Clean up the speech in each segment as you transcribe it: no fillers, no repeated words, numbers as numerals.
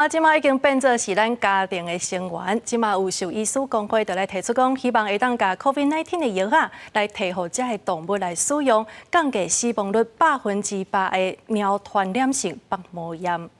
啊，這馬已經變做是咱家庭的成員。這馬有獸醫師公會就來提出講，希望會當共 COVID-19 的藥仔來提予遮的動物來使用，降低死亡率100%的貓傳染性腹膜炎。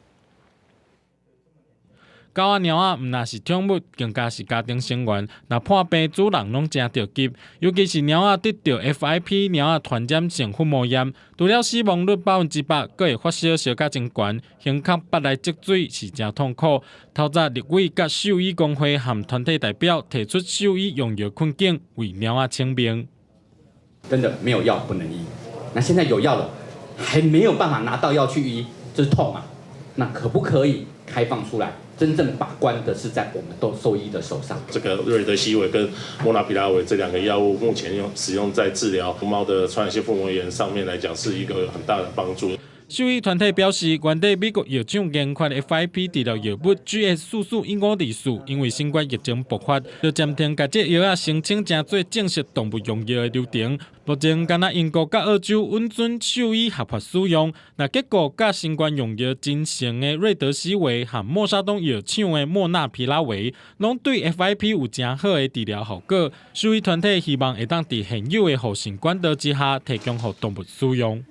狗仔貓仔毋但是寵物，更加是家庭成員。若破病，主人攏誠著急。尤其是貓仔得著 FIP 貓仔傳染性腹膜炎，除了死亡率100%，閣會發燒燒甲真懸，胸腔腹內積水是誠痛苦。透早立委佮獸醫公會和團體代表提出獸醫用藥困境，為貓仔請命。真的沒有藥不能醫，那現在有藥了，還沒有辦法拿到藥去醫，這是痛啊！那可不可以開放出來？真正把關的是在我們都獸醫的手上。這個瑞德西韋跟莫納皮拉韋這兩個藥物，目前用使用在治療貓的傳染性腹膜炎上面來講，是一個很大的幫助。獸醫團體表示，原底美國藥廠研發的 FIP 治療藥物 GS 441524，因為新冠疫情爆發，就暫停共這藥仔申請成做正式動物用藥的流程。目前，干焦英國佮澳洲允准獸醫合法使用，若結果佮新冠用藥真成的瑞德西韋和默沙東藥廠的莫納皮拉韋，攏對 FIP 有誠好的治療效果。獸醫團體希望會當佇現有的互信管道之下，提供予動物使用。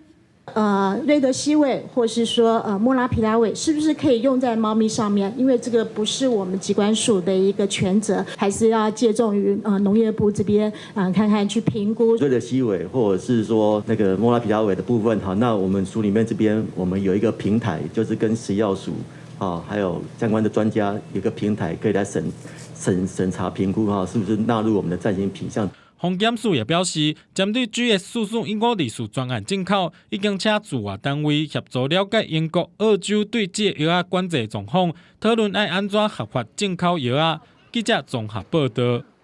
瑞德西韋，或是說莫拉皮拉韋，是不是可以用在貓咪上面？因為這個不是我們疾管署的一個權責，還是要借重於農業部這邊啊，看看去評估。瑞德西韋或者是說那個莫拉皮拉韋的部分，哈，那我們署裡面這邊我們有一個平台，就是跟食藥署啊，還有相關的專家有個平台，可以來審查評估哈，是不是納入我們的暫行品項。防檢署也表示，針對 GS 441524專案進口，已經請駐外單位協助了解英國、澳洲對這個藥仔管制狀況，討論愛按怎合法進口藥仔。記者綜合報導。